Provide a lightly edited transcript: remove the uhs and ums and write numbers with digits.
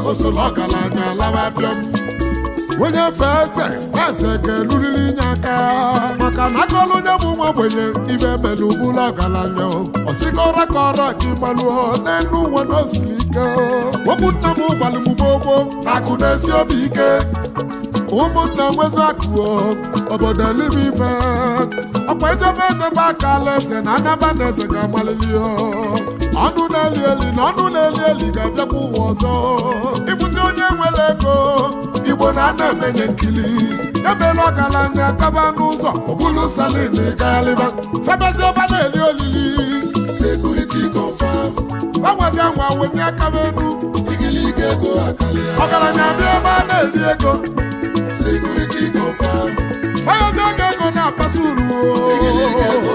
Osolo ọgaranya lawa bịọm. Onye fe eze, eze ga-eluriri inye aka, maka na akọlụ onye bụ nwa ogbenye ibe melu bụrụ ọgaranya, osikọrọ kọrọ ka ịgbalụo n'elu ụwa na osiri ike. Okwu nna m gwara m gbogbo na akụ na-esi obi ike. Ụmụnna nwezu akụ, obodo elibe ife ọkwa ejebe ejebe aka ala eze na anaba na eze ga-amalili. Ọnụ na-eli eli na ọnụ na-eli eli ga-abịakwa ụwa ọzọ. Ịbụzi onye nwere ego Igbo na ana emenye nkili ebelu ọgaranya gaba n'ụzọ obulu salin gaghalịba febezi ebe na-eli olili. Security confirm. Gbanwezi nwa wenye aka n'elu. Igiliga ego akarịa. Ọgaranya bịa ebe a na-eli ego. Security confirm. Fayazi oge ego na-akpasu uru. Igiliga ego.